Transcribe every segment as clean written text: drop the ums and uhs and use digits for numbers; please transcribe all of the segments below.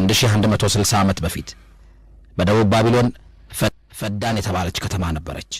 ከ1160 ዓመት በፊት በደቡብ ባቢሎን ፈዳን የተባለች ከተማ ነበረች።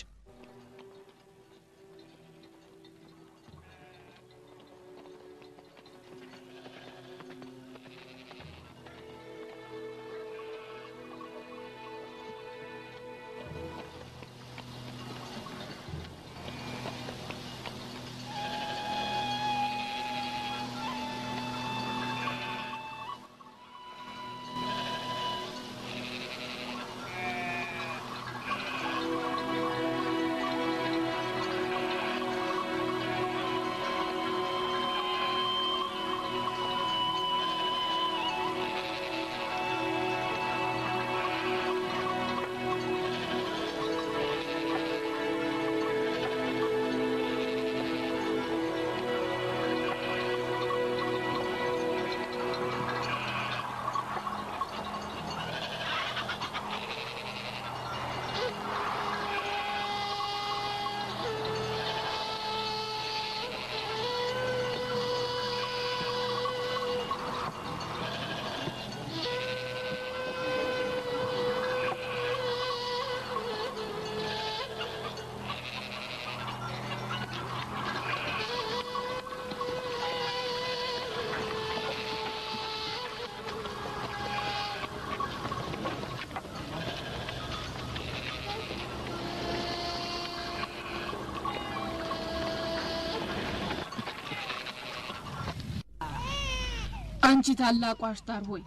አንቺ ታላቋ አሽታር ሆይ፣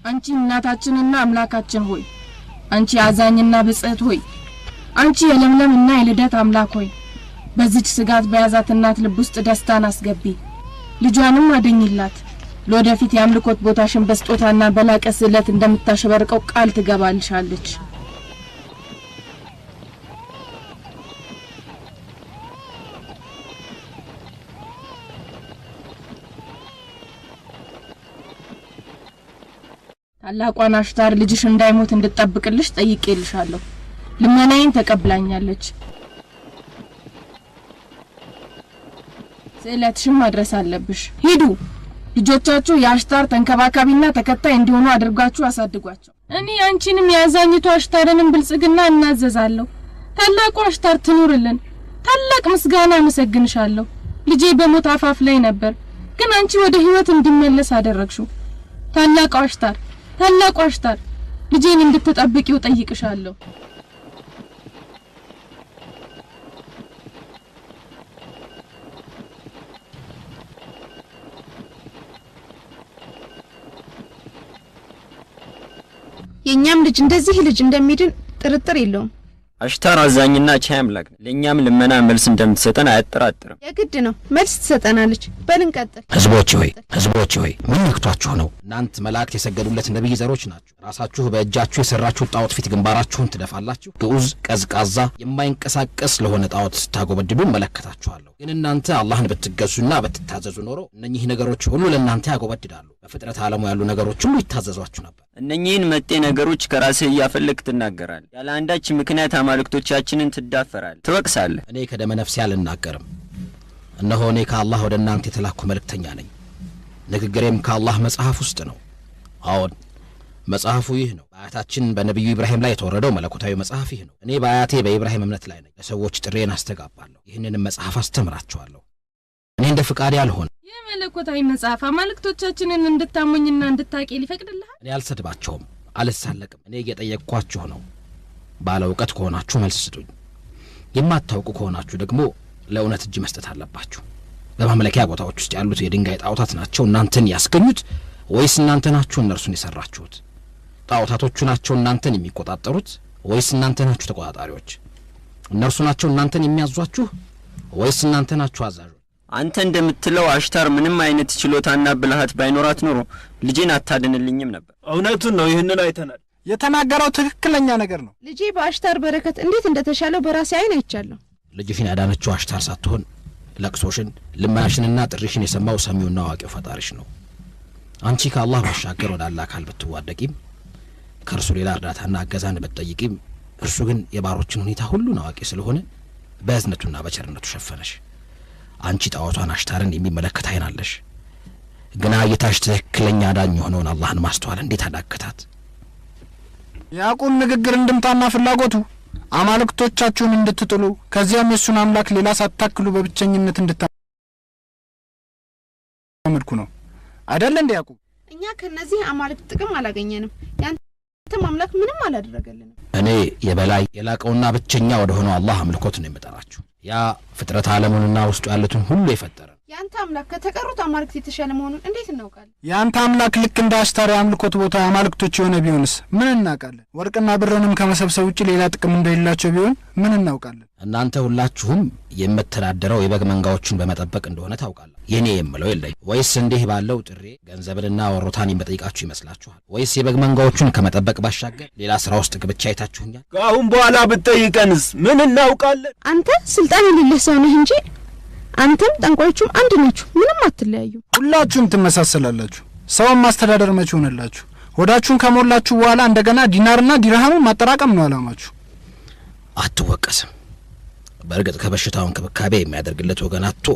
አንቺ እናታችንና አምላካችን ሆይ፣ አንቺ አዛኝና ብጽዕት ሆይ፣ አንቺ የለምለምና የልደት አምላክ ሆይ፣ በዚች ስጋት በያዛት እናት ልብ ውስጥ ደስታን አስገቢ፣ ልጇንም አድኝላት። ለወደፊት የአምልኮት ቦታሽን በስጦታና በላቀ ስዕለት እንደምታሸበርቀው ቃል ትገባልሻለች። ታላቋን አሽታር ልጅሽ እንዳይሞት እንድጠብቅልሽ ጠይቄልሻለሁ። ልመናዬን ተቀብላኛለች። ስዕለትሽን ማድረስ አለብሽ። ሂዱ፣ ልጆቻችሁ የአሽታር ተንከባካቢና ተከታይ እንዲሆኑ አድርጋችሁ አሳድጓቸው። እኔ አንቺንም የአዛኝቱ አሽታርንም ብልጽግና እናዘዛለሁ። ታላቋ አሽታር ትኑርልን። ታላቅ ምስጋና አመሰግንሻለሁ። ልጄ በሞት አፋፍ ላይ ነበር፣ ግን አንቺ ወደ ሕይወት እንዲመለስ አደረግሽው። ታላቋ አሽታር፣ ታላቋ አሽታር፣ ልጄን እንድትጠብቂው ጠይቅሻለሁ። የእኛም ልጅ እንደዚህ ልጅ እንደሚድን ጥርጥር የለውም። አሽታር አዛኝና ቻይ አምላክ ነው። ለእኛም ልመና መልስ እንደምትሰጠን አያጠራጥርም። የግድ ነው፣ መልስ ትሰጠናለች። በል እንቀጥል። ህዝቦች ሆይ፣ ህዝቦች ሆይ፣ ምን ነክቷችሁ ነው? እናንት መላእክት የሰገዱለት ነቢይ ዘሮች ናችሁ። ራሳችሁ በእጃችሁ የሰራችሁት ጣዖት ፊት ግንባራችሁን ትደፋላችሁ። ግዑዝ፣ ቀዝቃዛ፣ የማይንቀሳቀስ ለሆነ ጣዖት ስታጎበድዱ እመለከታችኋለሁ። ግን እናንተ አላህን ብትገዙና ብትታዘዙ ኖሮ እነኚህ ነገሮች ሁሉ ለእናንተ ያጎበድዳሉ። በፍጥረት ዓለሙ ያሉ ነገሮች ሁሉ ይታዘዟችሁ ነበር። እነኚህን መጤ ነገሮች ከራስህ እያፈለግ ትናገራለህ። ያለ አንዳች ምክንያት አማልክቶቻችንን ትዳፈራለህ፣ ትወቅሳለህ። እኔ ከደመ ነፍሴ አልናገርም። እነሆ እኔ ከአላህ ወደ እናንተ የተላኩ መልእክተኛ ነኝ። ንግግሬም ከአላህ መጽሐፍ ውስጥ ነው። አዎን መጽሐፉ ይህ ነው። በአያታችን በነቢዩ ኢብራሂም ላይ የተወረደው መለኮታዊ መጽሐፍ ይህ ነው። እኔ በአያቴ በኢብራሂም እምነት ላይ ነኝ። ለሰዎች ጥሬን አስተጋባለሁ። ይህንንም መጽሐፍ አስተምራቸዋለሁ። እኔ እንደ ፍቃዴ አልሆነ። ይህ መለኮታዊ መጽሐፍ አማልክቶቻችንን እንድታሞኝና እንድታቂ ሊፈቅድልሃል? እኔ አልሰድባቸውም፣ አልሳለቅም። እኔ እየጠየቅኳችሁ ነው። ባለ እውቀት ከሆናችሁ መልስ ስጡኝ። የማታውቁ ከሆናችሁ ደግሞ ለእውነት እጅ መስጠት አለባችሁ። በማምለኪያ ቦታዎች ውስጥ ያሉት የድንጋይ ጣዖታት ናቸው እናንተን ያስገኙት ወይስ እናንተ ናችሁ እነርሱን የሰራችሁት? ጣዖታቶቹ ናቸው እናንተን የሚቆጣጠሩት ወይስ እናንተ ናችሁ ተቆጣጣሪዎች? እነርሱ ናቸው እናንተን የሚያዟችሁ ወይስ እናንተ ናችሁ አዛዦች? አንተ እንደምትለው አሽታር ምንም አይነት ችሎታና ብልሃት ባይኖራት ኖሮ ልጄን አታድንልኝም ነበር። እውነቱን ነው። ይህንን አይተናል። የተናገረው ትክክለኛ ነገር ነው። ልጄ በአሽታር በረከት እንዴት እንደተሻለው በራሴ አይን አይቻለሁ። ልጅሽን ያዳነችው አሽታር ሳትሆን ለቅሶሽን፣ ልመናሽንና ጥሪሽን የሰማው ሰሚውና አዋቂው ፈጣሪሽ ነው። አንቺ ከአላህ ባሻገር ወደ አካል ብትዋደቂም ከእርሱ ሌላ እርዳታና እገዛን ብትጠይቂም እርሱ ግን የባሮችን ሁኔታ ሁሉን አዋቂ ስለሆነ በእዝነቱና በቸርነቱ ሸፈነሽ። አንቺ ጣዖቷን አሽታርን የሚመለከት አይን አለሽ። ግና እይታሽ ትክክለኛ ዳኝ የሆነውን አላህን ማስተዋል እንዴት አዳገታት? ያዕቆብ ንግግር እንድምታና ፍላጎቱ አማልክቶቻችሁን እንድትጥሉ ከዚያም የሱን አምላክ ሌላ ሳታክሉ በብቸኝነት እንድታመልኩ ነው አይደል እንዴ ያዕቆብ? እኛ ከነዚህ አማልክት ጥቅም አላገኘንም። ያንተም አምላክ ምንም አላደረገልንም። እኔ የበላይ የላቀውና ብቸኛ ወደ ሆነው አላህ አምልኮት ነው የምጠራችሁ። ያ ፍጥረት ዓለሙንና ውስጡ ያሉትን ሁሉ የፈጠረ ያንተ አምላክ ከተቀሩት አማልክት የተሻለ መሆኑን እንዴት እናውቃለን? ያንተ አምላክ ልክ እንደ አሽታር የአምልኮት ቦታ አማልክቶች የሆነ ቢሆንስ ምን እናውቃለን? ወርቅና ብርንም ከመሰብሰብ ውጭ ሌላ ጥቅም እንደሌላቸው ቢሆን ምን እናውቃለን? እናንተ ሁላችሁም የምትተዳደረው የበግ መንጋዎችን በመጠበቅ እንደሆነ ታውቃላችሁ። የኔ የምለው የለኝ። ወይስ እንዲህ ባለው ጥሬ ገንዘብንና ወሮታን የምጠይቃችሁ ይመስላችኋል? ወይስ የበግ መንጋዎቹን ከመጠበቅ ባሻገር ሌላ ስራ ውስጥ ገብቼ አይታችሁኛል? ከአሁን በኋላ ብትጠይቀንስ ምን እናውቃለን? አንተ ስልጣን የሌለህ ሰው ነህ እንጂ አንተም ጠንቋዮቹም አንድ ናችሁ። ምንም አትለያዩ። ሁላችሁም ትመሳሰላላችሁ። ሰውን ማስተዳደር መቼ ሆነላችሁ? ሆዳችሁን ከሞላችሁ በኋላ እንደገና ዲናርና ዲርሃምን ማጠራቀም ነው አላማችሁ። አትወቀስም። በእርግጥ ከበሽታው እንክብካቤ የሚያደርግለት ወገን አጥቶ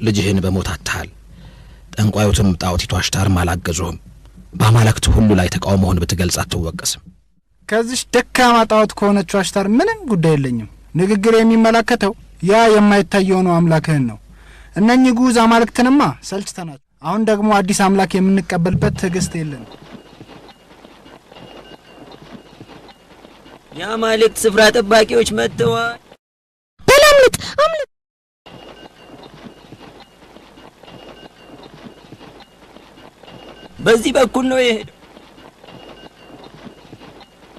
ልጅህን በሞት አጥተሃል። ጠንቋዮቱም ጣዖቲቱ አሽታርም አላገዙህም። በአማልክት ሁሉ ላይ ተቃውሞህን ብትገልጽ አትወቀስም። ከዚች ደካማ ጣዖት ከሆነችው አሽታር ምንም ጉዳይ የለኝም። ንግግር የሚመለከተው ያ የማይታየው ነው አምላክህን ነው። እነኚህ ጉዝ አማልክትንማ ሰልችተናል። አሁን ደግሞ አዲስ አምላክ የምንቀበልበት ትዕግስት የለንም። የአማልክት ስፍራ ጠባቂዎች መጥተዋል። በል አምልጥ፣ አምልጥ! በዚህ በኩል ነው የሄደው።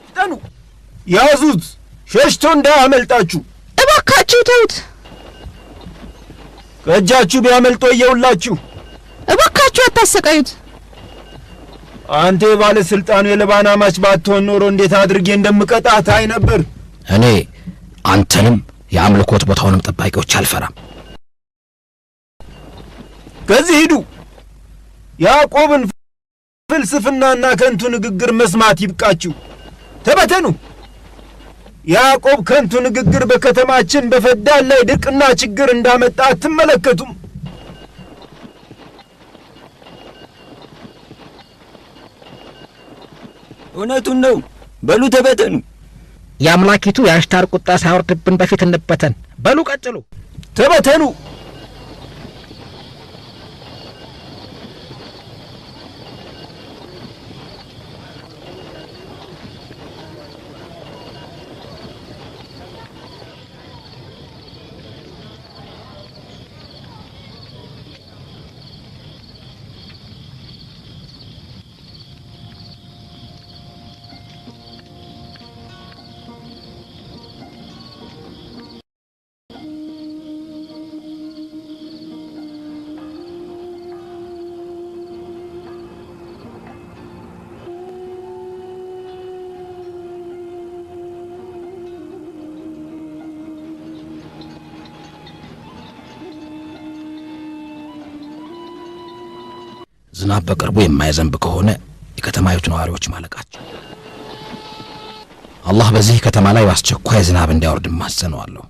ፍጠኑ፣ ያዙት፣ ሸሽቶ እንዳያመልጣችሁ። እባካችሁ ተውት። ከእጃችሁ ቢያመልጥ ወየውላችሁ። እባካችሁ አታሰቃዩት። አንተ የባለስልጣኑ የለባን አማች ባትሆን ኖሮ እንዴት አድርጌ እንደምቀጣህ ታይ ነበር። እኔ አንተንም የአምልኮት ቦታውንም ጠባቂዎች አልፈራም። ከዚህ ሂዱ። ያዕቆብን ፍልስፍናና ከንቱ ንግግር መስማት ይብቃችሁ። ተበተኑ። ያዕቆብ ከንቱ ንግግር በከተማችን በፈዳን ላይ ድርቅና ችግር እንዳመጣ አትመለከቱም? እውነቱን ነው። በሉ ተበተኑ። የአምላኪቱ የአሽታር ቁጣ ሳይወርድብን በፊት እንበተን። በሉ ቀጥሉ። ተበተኑ። ዝናብ በቅርቡ የማይዘንብ ከሆነ የከተማይቱ ነዋሪዎች ማለቃቸው። አላህ በዚህ ከተማ ላይ በአስቸኳይ ዝናብ እንዲያወርድ እማጸነዋለሁ።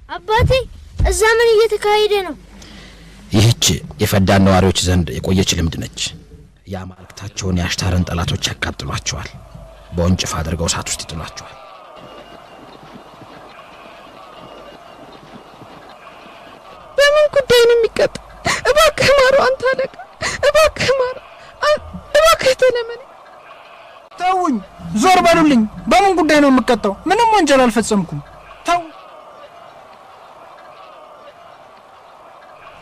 አባቴ፣ እዛ ምን እየተካሄደ ነው? ይህች የፈዳን ነዋሪዎች ዘንድ የቆየች ልምድ ነች። የአማልክታቸውን የአሽታርን ጠላቶች ያቃጥሏቸዋል። በወንጭፍ አድርገው እሳት ውስጥ ይጥሏቸዋል። በምን ጉዳይ ነው የሚቀጣው? እባክህ ማረው አንተ አለቃ፣ እባክህ ማረው፣ እባክህ ተለመነኝ። ተውኝ፣ ዞር በሉልኝ። በምን ጉዳይ ነው የምቀጣው? ምንም ወንጀል አልፈጸምኩም። ተው።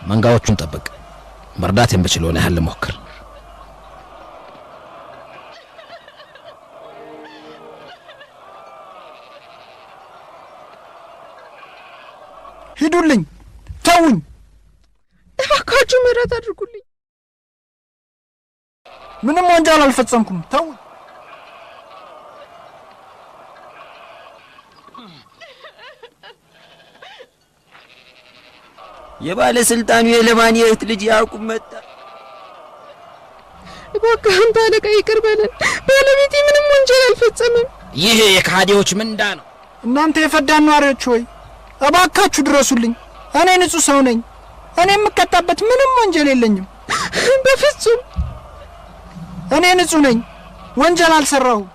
መንጋዎቹን ጠብቅ። መርዳት የምችለውን ያህል ልሞክር። ሂዱልኝ፣ ተውኝ። እባካችሁ ምህረት አድርጉልኝ። ምንም ወንጀል አልፈጸምኩም። ተውኝ። የባለስልጣኑ የለባን የእህት ልጅ ያዕቆብ መጣ። እባክህ አንተ አለቃ ይቅር በለን። ባለቤቴ ምንም ወንጀል አልፈጸመም። ይህ የከሃዲዎች ምንዳ ነው። እናንተ የፈዳን ነዋሪዎች ሆይ እባካችሁ ድረሱልኝ። እኔ ንጹህ ሰው ነኝ። እኔ የምቀጣበት ምንም ወንጀል የለኝም። በፍጹም እኔ ንጹህ ነኝ፣ ወንጀል አልሰራሁም።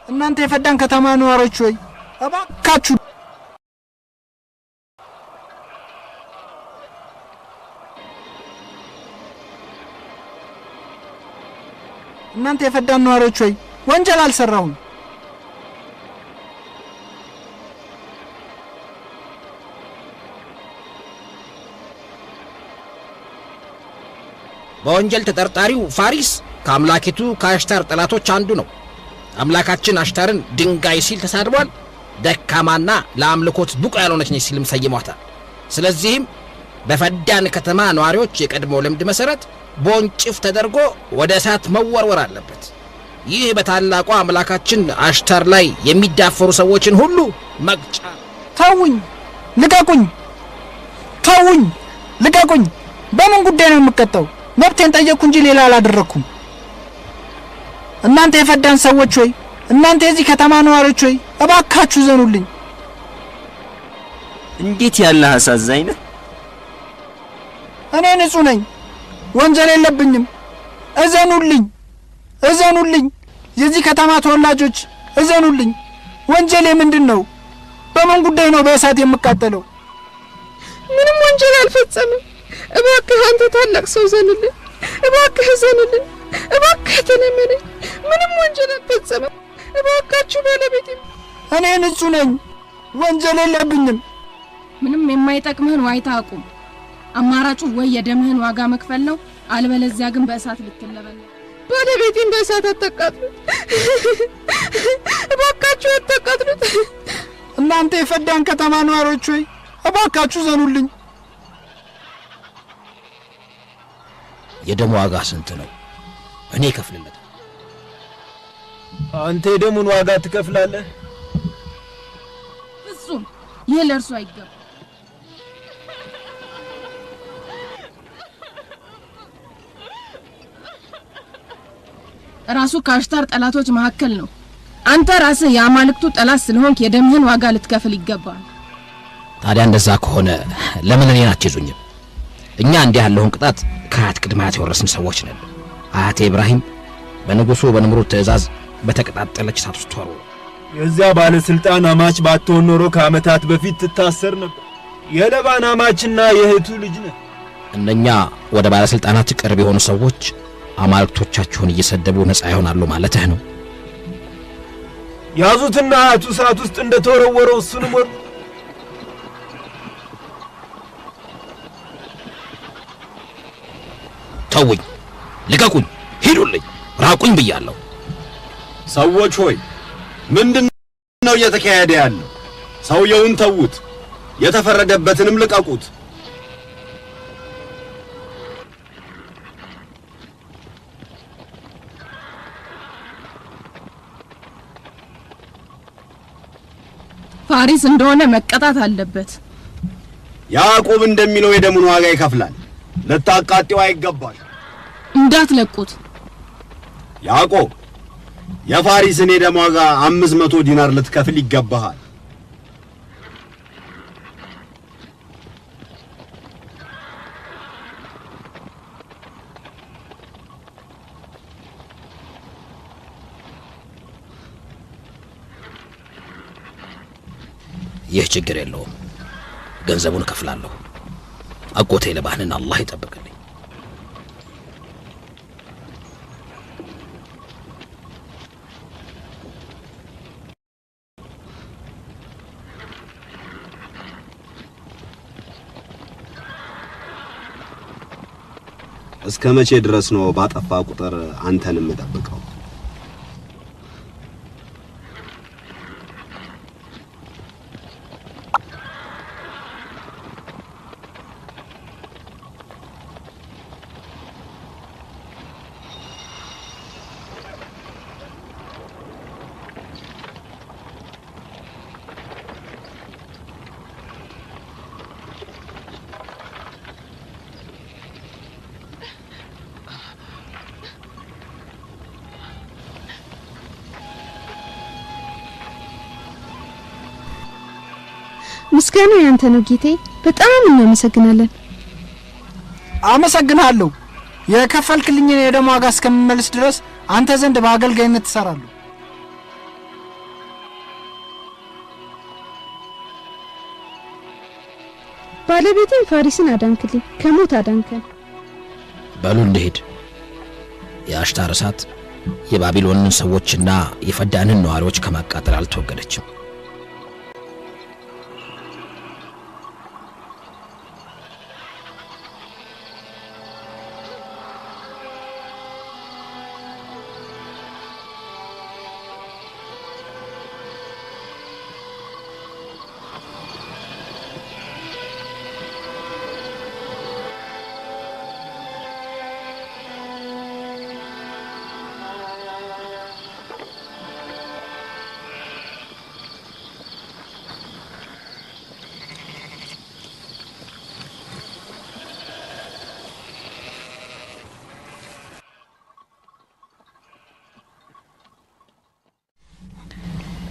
እናንተ የፈዳን ከተማ ነዋሪዎች ሆይ እባካችሁ እናንተ የፈዳን ነዋሪዎች ሆይ ወንጀል አልሰራሁም። በወንጀል ተጠርጣሪው ፋሪስ ከአምላኪቱ ከአሽታር ጠላቶች አንዱ ነው። አምላካችን አሽታርን ድንጋይ ሲል ተሳድቧል። ደካማና ለአምልኮት ብቁ ያልሆነች ነች ሲልም ሰይሟታል። ስለዚህም በፈዳን ከተማ ነዋሪዎች የቀድሞ ልምድ መሰረት በወንጭፍ ተደርጎ ወደ እሳት መወርወር አለበት። ይህ በታላቋ አምላካችን አሽታር ላይ የሚዳፈሩ ሰዎችን ሁሉ መቅጫ። ተውኝ፣ ልቀቁኝ! ተውኝ፣ ልቀቁኝ! በምን ጉዳይ ነው የምቀጣው? መብቴን ጠየቅኩ እንጂ ሌላ አላደረኩም። እናንተ የፈዳን ሰዎች ሆይ፣ እናንተ የዚህ ከተማ ነዋሪዎች ሆይ እባካችሁ ዘኑልኝ። እንዴት ያለ አሳዛኝ ነህ! እኔ ንጹህ ነኝ፣ ወንጀል የለብኝም። እዘኑልኝ፣ እዘኑልኝ! የዚህ ከተማ ተወላጆች እዘኑልኝ። ወንጀሌ ምንድን ነው? በምን ጉዳይ ነው በእሳት የምቃጠለው? ምንም ወንጀል አልፈጸምም። እባክህ አንተ ታላቅ ሰው ዘንልኝ፣ እባክህ ዘንልኝ፣ እባክህ ተለመነኝ። ምንም ወንጀል አልፈጸምም። እባካችሁ ባለቤቴ፣ እኔ ንጹህ ነኝ፣ ወንጀል የለብኝም። ምንም የማይጠቅምህን ዋይታ አቁም። አማራጩ ወይ የደምህን ዋጋ መክፈል ነው፣ አልበለዚያ ግን በእሳት ልትለበለ። ባለቤቴን በእሳት አታቃጥሉት፣ እባካችሁ አታቃጥሉት። እናንተ የፈዳን ከተማ ነዋሪዎች ሆይ እባካችሁ ዘኑልኝ። የደም ዋጋ ስንት ነው? እኔ እከፍልለታለሁ። አንተ የደሙን ዋጋ ትከፍላለህ? ፍጹም ይህ ለእርሱ አይገባም። ራሱ ከአሽታር ጠላቶች መካከል ነው። አንተ ራስህ የአማልክቱ ጠላት ስለሆንክ የደምህን ዋጋ ልትከፍል ይገባል። ታዲያ እንደዛ ከሆነ ለምን እኔን አትይዙኝም? እኛ እንዲህ ያለውን ቅጣት ከአያት ቅድመ አያት የወረስን ሰዎች ነን። አያቴ ኢብራሂም በንጉሱ በንምሩድ ትእዛዝ በተቀጣጠለች እሳት ውስጥ ተወረወሩ። የዚያ ባለስልጣን አማች ባትሆን ኖሮ ከዓመታት በፊት ትታሰር ነበር። የለባን አማችና የእህቱ ልጅ ነህ። እነኛ ወደ ባለስልጣናት ቅርብ የሆኑ ሰዎች አማልክቶቻችሁን እየሰደቡ ነፃ ይሆናሉ ማለትህ ነው? ያዙትና አያቱ እሳት ውስጥ እንደተወረወረው እሱንም ወር ተውኝ፣ ልቀቁኝ፣ ሂዱልኝ፣ ራቁኝ ብያለሁ። ሰዎች ሆይ ምንድን ነው እየተካሄደ ያለው? ሰውየውን ተዉት፣ የተፈረደበትንም ልቀቁት። ፋሪስ እንደሆነ መቀጣት አለበት። ያዕቆብ እንደሚለው የደሙን ዋጋ ይከፍላል። ልታቃጤው አይገባል። እንዳትለቁት። ያዕቆብ የፋሪስን የደም ዋጋ 500 ዲናር ልትከፍል ይገባሃል። ይህ ችግር የለውም፣ ገንዘቡን እከፍላለሁ። አጎቴ ለባህንን አላህ ይጠብቅልኝ። እስከ መቼ ድረስ ነው ባጠፋ ቁጥር አንተን የምጠብቀው? ምስጋና ያንተ ነው ጌቴ፣ በጣም እናመሰግናለን። አመሰግናለሁ። የከፈልክልኝን የደም ዋጋ እስከምመልስ ድረስ አንተ ዘንድ በአገልጋይነት እሰራለሁ። ባለቤቴን ፋሪስን አዳንክልኝ፣ ከሞት አዳንከን። በሉ እንሂድ። የአሽታር እሳት የባቢሎንን ሰዎችና የፈዳንን ነዋሪዎች ከማቃጠል አልተወገደችም።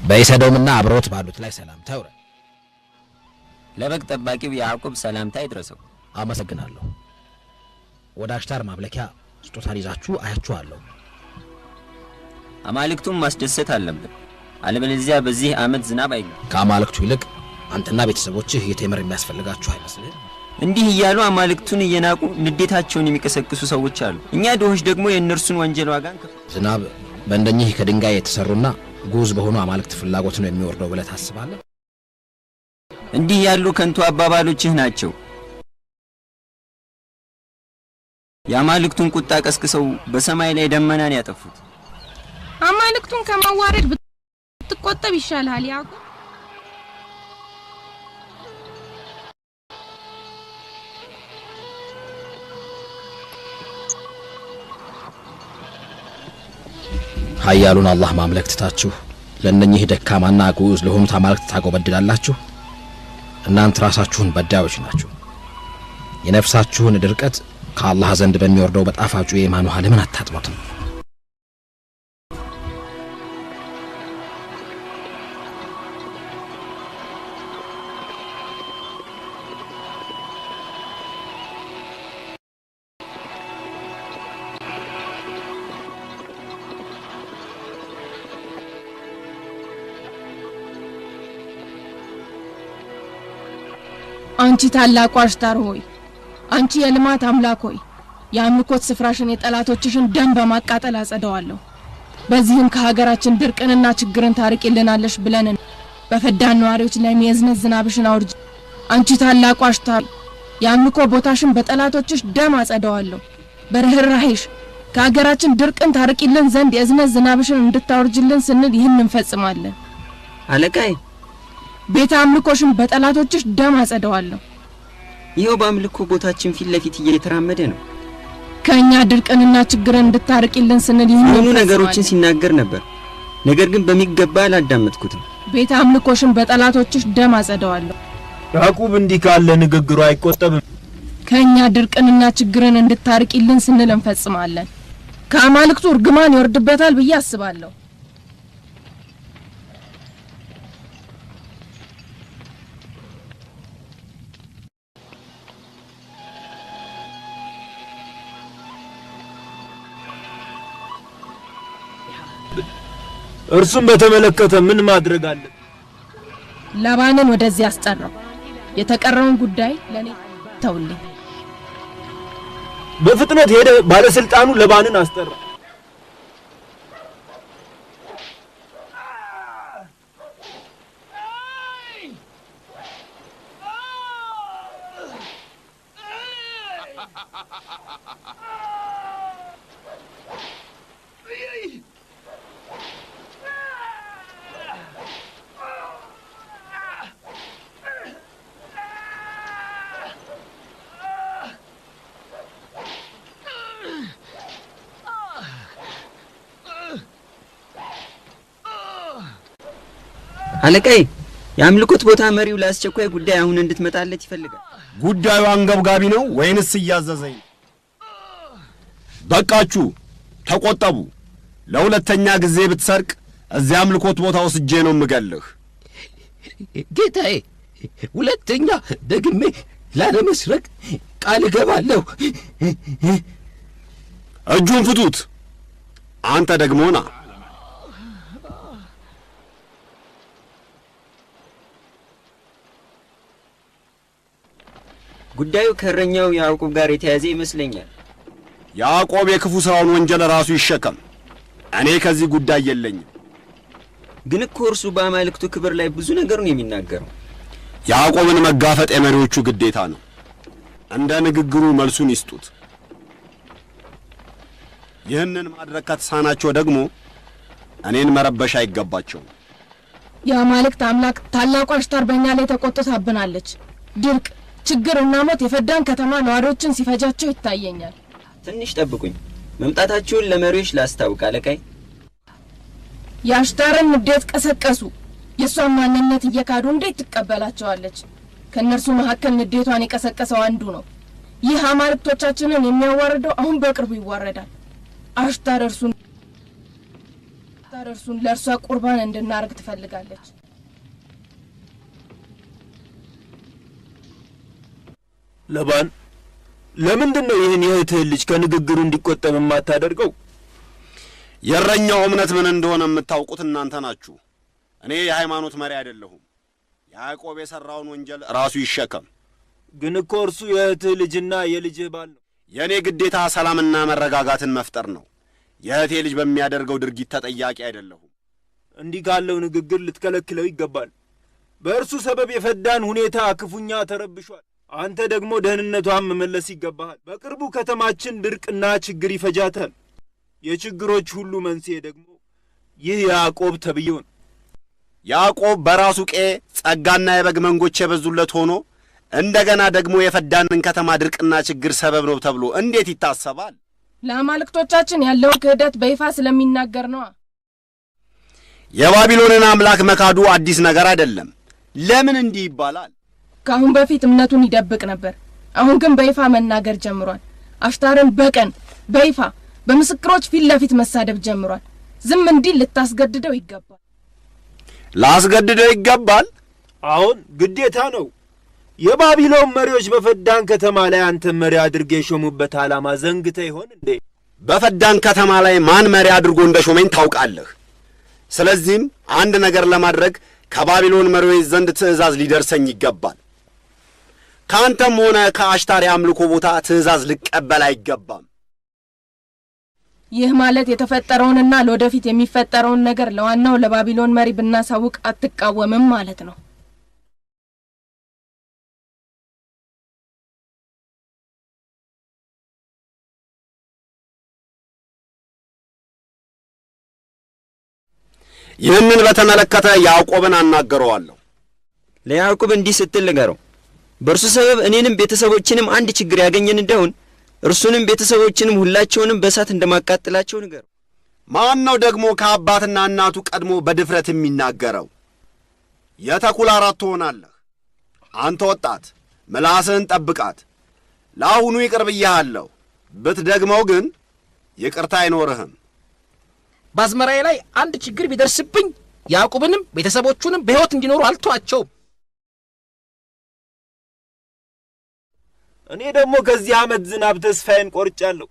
በኢሰዶምና አብረውት ባሉት ላይ ሰላምታ ይውረድ። ለበግ ጠባቂው ያዕቆብ ሰላምታ ይድረሰው። አመሰግናለሁ። ወደ አሽታር ማምለኪያ ስጦታን ይዛችሁ አያችኋለሁ። አማልክቱን ማስደሰት አለብን፣ አለበለዚያ በዚህ ዓመት ዝናብ አይገኝም። ከአማልክቱ ይልቅ አንተና ቤተሰቦችህ የቴምር የሚያስፈልጋችሁ አይመስልህም? እንዲህ እያሉ አማልክቱን እየናቁ ንዴታቸውን የሚቀሰቅሱ ሰዎች አሉ። እኛ ድሆች ደግሞ የእነርሱን ወንጀል ዋጋ እንከፍላለን። ዝናብ በእንደኚህ ከድንጋይ የተሰሩና ጉዝ በሆኑ አማልክት ፍላጎት ነው የሚወርደው ብለህ ታስባለህ? እንዲህ ያሉ ከንቱ አባባሎችህ ናቸው የአማልክቱን ቁጣ ቀስቅሰው በሰማይ ላይ ደመናን ያጠፉት። አማልክቱን ከማዋረድ ብትቆጠብ ይሻልሃል ያዕቆብ። ኃያሉን አላህ ማምለክ ትታችሁ ለእነኚህ ደካማና ግዑዝ ለሆኑት አማልክት ታጎበድዳላችሁ። እናንተ ራሳችሁን በዳዮች ናችሁ። የነፍሳችሁን ድርቀት ከአላህ ዘንድ በሚወርደው በጣፋጩ የኢማን ውሃ ለምን አታጥሙትም? አንቺ ታላቁ አሽታር ሆይ፣ አንቺ የልማት አምላክ ሆይ፣ የአምልኮት ስፍራሽን የጠላቶችሽን ደም በማቃጠል አጸደዋለሁ። በዚህም ከሀገራችን ድርቅንና ችግርን ታርቂልናለሽ ብለን በፈዳን ነዋሪዎች ላይ የእዝነት ዝናብሽን አውርጂ። አንቺ ታላቁ አሽታር፣ የአምልኮ ቦታሽን በጠላቶችሽ ደም አጸደዋለሁ። በርህራሄሽ ከሀገራችን ድርቅን ታርቂልን ዘንድ የእዝነት ዝናብሽን እንድታወርጅልን ስንል ይህን እንፈጽማለን። አለቃዬ፣ ቤተ አምልኮሽን በጠላቶችሽ ደም አጸደዋለሁ። ይኸው በአምልኮ ቦታችን ፊት ለፊት እየተራመደ ነው። ከእኛ ድርቅንና ችግርን እንድታርቂልን ስንል ይህን የሆኑ ነገሮችን ሲናገር ነበር፣ ነገር ግን በሚገባ አላዳመጥኩትም። ቤተ አምልኮሽን በጠላቶችሽ ደም አጸደዋለሁ። ያዕቆብ እንዲህ ካለ ንግግሩ አይቆጠብም። ከእኛ ድርቅንና ችግርን እንድታርቂልን ስንል እንፈጽማለን። ከአማልክቱ እርግማን ይወርድበታል ብዬ አስባለሁ። እርሱን በተመለከተ ምን ማድረግ አለ? ላባንን ወደዚህ አስጠራው። የተቀረውን ጉዳይ ለኔ ተውልኝ። በፍጥነት ሄደ፣ ባለስልጣኑ ለባንን አስጠራ። አለቃዬ፣ የአምልኮት ቦታ መሪው ለአስቸኳይ ጉዳይ አሁን እንድትመጣለት ይፈልጋል። ጉዳዩ አንገብጋቢ ነው ወይንስ እያዘዘኝ ነው? በቃችሁ፣ ተቆጠቡ። ለሁለተኛ ጊዜ ብትሰርቅ እዚያ አምልኮት ቦታ ወስጄ ነው የምገልህ። ጌታዬ፣ ሁለተኛ ደግሜ ላለመስረቅ ቃል እገባለሁ። እጁን ፍቱት። አንተ ደግሞ ና። ጉዳዩ ከእረኛው ያዕቆብ ጋር የተያዘ ይመስለኛል። ያዕቆብ የክፉ ሥራውን ወንጀል ራሱ ይሸከም። እኔ ከዚህ ጉዳይ የለኝም። ግን እኮ እርሱ በአማልክቱ ክብር ላይ ብዙ ነገር ነው የሚናገረው። ያዕቆብን መጋፈጥ የመሪዎቹ ግዴታ ነው። እንደ ንግግሩ መልሱን ይስጡት። ይህንን ማድረግ ከተሳናቸው ደግሞ እኔን መረበሽ አይገባቸውም። የአማልክት አምላክ ታላቋ አሽታር በእኛ ላይ ተቆጥታብናለች። ድርቅ፣ ችግርና ሞት የፈዳን ከተማ ነዋሪዎችን ሲፈጃቸው ይታየኛል። ትንሽ ጠብቁኝ፣ መምጣታችሁን ለመሪዎች ላስታውቅ አለቃይ። የአሽታርን ንዴት ቀሰቀሱ። የእሷን ማንነት እየካዱ እንዴት ትቀበላቸዋለች? ከእነርሱ መካከል ንዴቷን የቀሰቀሰው አንዱ ነው። ይህ አማልክቶቻችንን የሚያዋርደው አሁን በቅርቡ ይዋረዳል። አሽታር እርሱን ለእርሷ ቁርባን እንድናርግ ትፈልጋለች። ለባን፣ ለምንድን ነው ይህን የእህትህን ልጅ ከንግግሩ እንዲቆጠብ የማታደርገው? የእረኛው እምነት ምን እንደሆነ የምታውቁት እናንተ ናችሁ። እኔ የሃይማኖት መሪ አይደለሁም። ያዕቆብ የሠራውን ወንጀል ራሱ ይሸከም። ግን እኮ እርሱ የእህትህ ልጅና የልጅህ ባል ነው። የእኔ ግዴታ ሰላምና መረጋጋትን መፍጠር ነው። የእህቴ ልጅ በሚያደርገው ድርጊት ተጠያቂ አይደለሁም። እንዲህ ካለው ንግግር ልትከለክለው ይገባል። በእርሱ ሰበብ የፈዳን ሁኔታ ክፉኛ ተረብሿል። አንተ ደግሞ ደህንነቷን መመለስ ይገባሃል። በቅርቡ ከተማችን ድርቅና ችግር ይፈጃታል። የችግሮች ሁሉ መንስኤ ደግሞ ይህ ያዕቆብ ተብዬው ነው። ያዕቆብ በራሱ ቄ ጸጋና የበግ መንጎች የበዙለት ሆኖ እንደገና ደግሞ የፈዳንን ከተማ ድርቅና ችግር ሰበብ ነው ተብሎ እንዴት ይታሰባል? ለአማልክቶቻችን ያለውን ክህደት በይፋ ስለሚናገር ነዋ። የባቢሎንን አምላክ መካዱ አዲስ ነገር አይደለም። ለምን እንዲህ ይባላል? ከአሁን በፊት እምነቱን ይደብቅ ነበር። አሁን ግን በይፋ መናገር ጀምሯል። አሽታርን በቀን በይፋ በምስክሮች ፊት ለፊት መሳደብ ጀምሯል። ዝም እንዲል ልታስገድደው ይገባል። ላስገድደው ይገባል? አሁን ግዴታ ነው። የባቢሎን መሪዎች በፈዳን ከተማ ላይ አንተን መሪ አድርገው የሾሙበት ዓላማ ዘንግተህ ይሆን እንዴ? በፈዳን ከተማ ላይ ማን መሪ አድርጎ እንደሾመኝ ታውቃለህ። ስለዚህም አንድ ነገር ለማድረግ ከባቢሎን መሪዎች ዘንድ ትእዛዝ ሊደርሰኝ ይገባል። ከአንተም ሆነ ከአሽታር የአምልኮ ቦታ ትእዛዝ ልቀበል አይገባም። ይህ ማለት የተፈጠረውንና ለወደፊት የሚፈጠረውን ነገር ለዋናው ለባቢሎን መሪ ብናሳውቅ አትቃወምም ማለት ነው። ይህንን በተመለከተ ያዕቆብን አናገረዋለሁ። ለያዕቆብ እንዲህ ስትል ንገረው፣ በእርሱ ሰበብ እኔንም ቤተሰቦችንም አንድ ችግር ያገኘን እንደሆን እርሱንም ቤተሰቦችንም ሁላቸውንም በእሳት እንደማቃጥላቸው ንገረው። ማን ነው ደግሞ ከአባትና እናቱ ቀድሞ በድፍረት የሚናገረው? የተኩላ አራት ትሆናለህ። አንተ ወጣት ምላስህን ጠብቃት። ለአሁኑ ይቅር ብዬሃለሁ፣ ብትደግመው ግን ይቅርታ አይኖርህም። በአዝመራዬ ላይ አንድ ችግር ቢደርስብኝ ያዕቆብንም ቤተሰቦቹንም በሕይወት እንዲኖሩ አልተዋቸውም። እኔ ደግሞ ከዚህ ዓመት ዝናብ ተስፋዬን ቆርጫለሁ።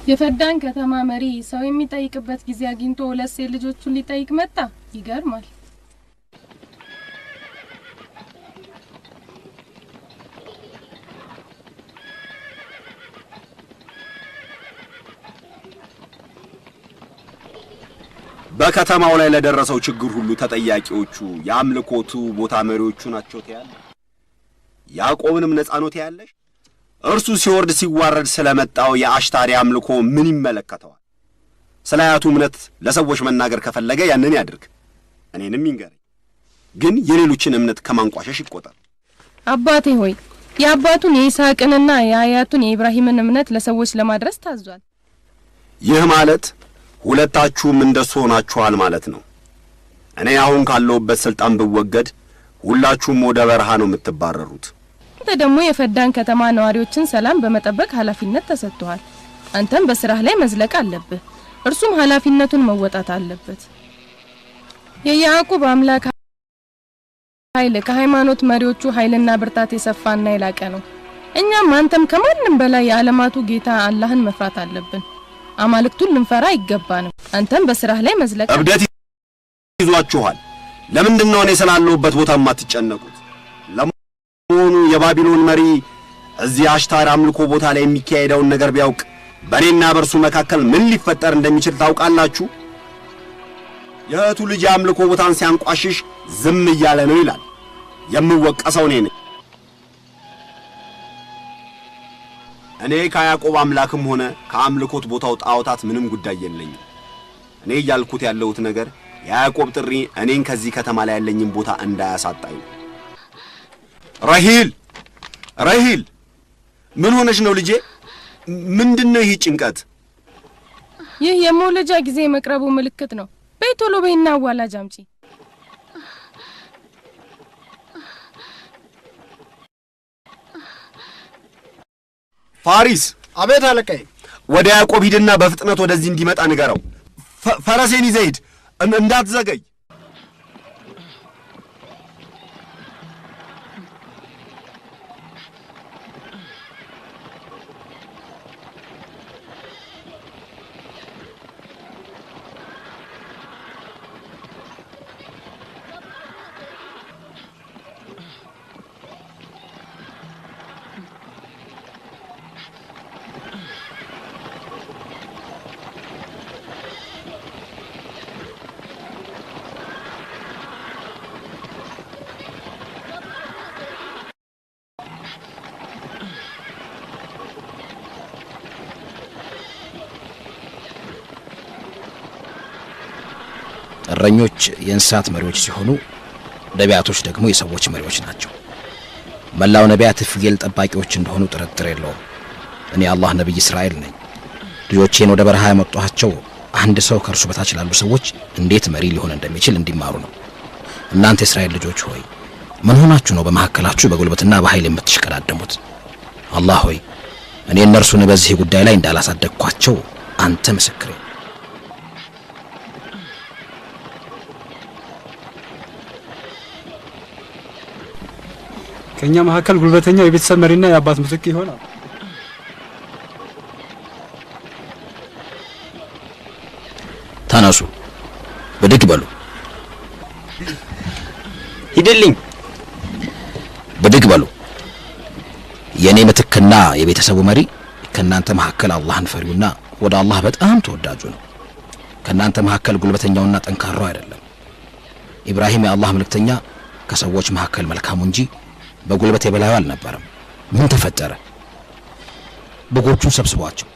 የፈዳን ከተማ መሪ ሰው የሚጠይቅበት ጊዜ አግኝቶ ሁለት ሴት ልጆቹን ሊጠይቅ መጣ። ይገርማል። በከተማው ላይ ለደረሰው ችግር ሁሉ ተጠያቂዎቹ የአምልኮቱ ቦታ መሪዎቹ ናቸው ትያለሽ? ያዕቆብንም ነፃ ነው ትያለሽ? እርሱ ሲወርድ ሲዋረድ ስለመጣው የአሽታሪ አምልኮ ምን ይመለከተዋል? ስለ አያቱ እምነት ለሰዎች መናገር ከፈለገ ያንን ያድርግ፣ እኔንም ይንገረኝ። ግን የሌሎችን እምነት ከማንቋሸሽ ይቆጠር። አባቴ ሆይ፣ የአባቱን የይስሐቅንና የአያቱን የኢብራሂምን እምነት ለሰዎች ለማድረስ ታዟል። ይህ ማለት ሁለታችሁም እንደሱ ሆናችኋል ማለት ነው። እኔ አሁን ካለሁበት ስልጣን ብወገድ ሁላችሁም ወደ በረሃ ነው የምትባረሩት። አንተ ደግሞ የፈዳን ከተማ ነዋሪዎችን ሰላም በመጠበቅ ኃላፊነት ተሰጥቷል። አንተም በስራህ ላይ መዝለቅ አለብህ። እርሱም ኃላፊነቱን መወጣት አለበት። የያዕቆብ አምላክ ኃይል ከሃይማኖት መሪዎቹ ኃይልና ብርታት የሰፋና የላቀ ነው። እኛም አንተም ከማንም በላይ የዓለማቱ ጌታ አላህን መፍራት አለብን። አማልክቱን ልንፈራ አይገባንም። አንተም በስራህ ላይ መዝለቅ እብደት ይዟችኋል። ለምንድን ነው እኔ ስላለሁበት ቦታ የማትጨነቁት? ለመሆኑ የባቢሎን መሪ እዚህ አሽታር አምልኮ ቦታ ላይ የሚካሄደውን ነገር ቢያውቅ በእኔና በእርሱ መካከል ምን ሊፈጠር እንደሚችል ታውቃላችሁ? የእህቱ ልጅ የአምልኮ ቦታን ሲያንቋሽሽ ዝም እያለ ነው ይላል። የምወቀሰው እኔ ነኝ። እኔ ከያዕቆብ አምላክም ሆነ ከአምልኮት ቦታው ጣዖታት ምንም ጉዳይ የለኝም። እኔ እያልኩት ያለሁት ነገር የያዕቆብ ጥሪ እኔን ከዚህ ከተማ ላይ ያለኝን ቦታ እንዳያሳጣኝ። ራሂል፣ ራሂል፣ ምን ሆነሽ ነው ልጄ? ምንድነው ይህ ጭንቀት? ይህ የመውለጃ ጊዜ መቅረቡ ምልክት ነው። በይ ቶሎ በይና አዋላጅ አምጪ። ፋሪስ። አቤት አለቃዬ። ወደ ያዕቆብ ሂድና በፍጥነት ወደዚህ እንዲመጣ ንገረው። ፈረሴን ይዘህ ሂድ፣ እንዳትዘገይ። እረኞች የእንስሳት መሪዎች ሲሆኑ ነቢያቶች ደግሞ የሰዎች መሪዎች ናቸው። መላው ነቢያት ፍየል ጠባቂዎች እንደሆኑ ጥርጥር የለውም። እኔ አላህ ነብይ እስራኤል ነኝ። ልጆቼን ወደ በረሃ ያመጣኋቸው አንድ ሰው ከእርሱ በታች ላሉ ሰዎች እንዴት መሪ ሊሆን እንደሚችል እንዲማሩ ነው። እናንተ የእስራኤል ልጆች ሆይ ምን ሆናችሁ ነው በመካከላችሁ በጉልበትና በኃይል የምትሽቀዳደሙት? አላህ ሆይ እኔ እነርሱን በዚህ ጉዳይ ላይ እንዳላሳደግኳቸው አንተ ምስክሬ። ከኛ መካከል ጉልበተኛው የቤተሰብ መሪና የአባት ምትክ ይሆናል። ተነሱ፣ ብድግ በሉ። ሂድልኝ። ብድግ በሉ። የኔ ምትክና የቤተሰቡ መሪ ከናንተ መካከል አላህን ፈሪውና ወደ አላህ በጣም ተወዳጁ ነው። ከናንተ መካከል ጉልበተኛውና ጠንካራው አይደለም። ኢብራሂም የአላህ መልእክተኛ ከሰዎች መካከል መልካሙ እንጂ በጉልበት የበላዩ አልነበረም። ምን ተፈጠረ? በጎቹን ሰብስቧቸው።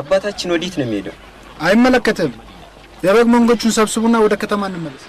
አባታችን ወዴት ነው የሚሄደው? አይመለከትም። የበግ መንጎቹን ሰብስቡና ወደ ከተማ እንመለስ።